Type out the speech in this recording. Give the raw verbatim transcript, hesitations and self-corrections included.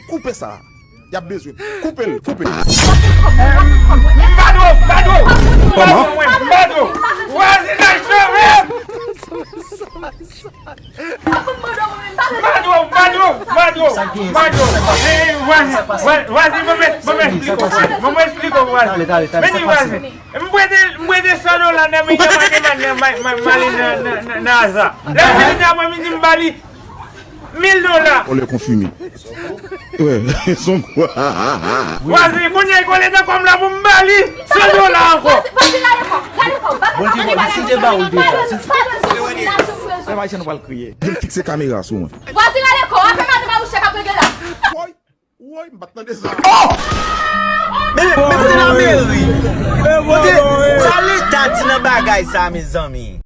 Koupe sa. Y ap bezwen. Koupe l, koupe l. Mbado, mbado, mbado, mwen, mbado. Wazinaj chove. Mbado, mbado, mbado, mbado. Eh, wazi, wa- wazi, mwen, mwen, mwen esplike w, wazi. Mwen, mwen esplike w, wazi. Men di, wazi. M prete, m prete san dola nan men yon makeman nan ma- ma- mali nan nan nan nan aza. Lè m vini apre midi m ba li mil dola. On lè konfime. Wè, son kwa. Wazi, kounye a kole nan kòm la pou m ba li san dola ankò. Bondye, bon, si te ba ou deja, si Pèp Ayisyen nou pral kriye. Vin fikse kamera sou mwen. Vwazi rale kò, apre madanm a mouche k ap regle la. Woy, woy, m pa t tande sa. Men men kote la meri? Kote sa leta di nan bagay sa mezanmi?